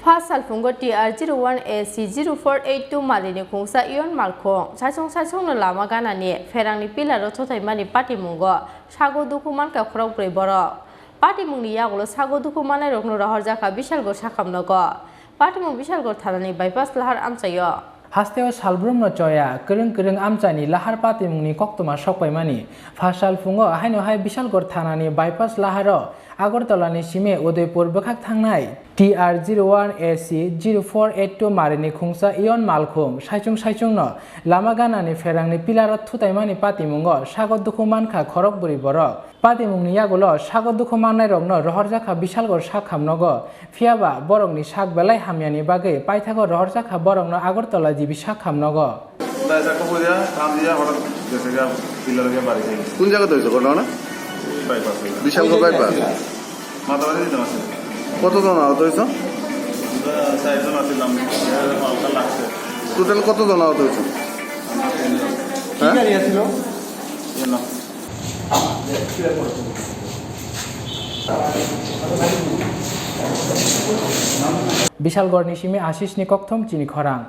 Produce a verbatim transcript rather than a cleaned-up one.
Pha salphungo T R zero one A C zero four eight two marini khungsa Ion Malkhung saichung saichungno lama ganani pherangni pillar-o thuthaimani patimungo sago dukhu mankha khorokbrwi borok. Patimungni yagulo sago dukhu mannairokno rohorjakha Bishalgarh sakhamnogo. Patimung Bishalgarh thanani bypass lahar amchaio. Hasteo salbrumno choya kwrwng kwrwng amchaini lahar patimungni koktwma sokpaimani. Pha salphungo haino hai Bishalgarh thanani bypass laharo Agartalani simi Udaipur bwkhak thangnai T R zero one A C zero four eight two marini khungsa Ion Malkhung saichung saichungno lama ganani pherangni pillar-o thutaimani patimungo sago dukhu mankha khorokbrwi borok. Patimungni yagulo sago dukhu mannairokno rohorjakha Bishalgarh sakhamnogo, phiyaba borokni sak belai hamyani bagwi paithago rohorjakha borokno Agartala G B sakhamnogo. Dai sa kubuya, kam dia, horak jese ga, pillar ga bari hai. কোন জায়গাতে হয়েছে ঘটনা? এই বাইপাস হইল। বিশালগড় বাইপাস? মাতাবাড়ি দিতে আছে। কতজন আহত হয়েছে? আমরা চারজন আছিলাম, এর হালকা লাগছে। টোটাল কতজন আহত হয়েছে? আমরা তিনজন। হ্যাঁ? কি গাড়ি আছিল? ইয়ে না। Bishalgarhni simi Ashishni kokthom chini khorang.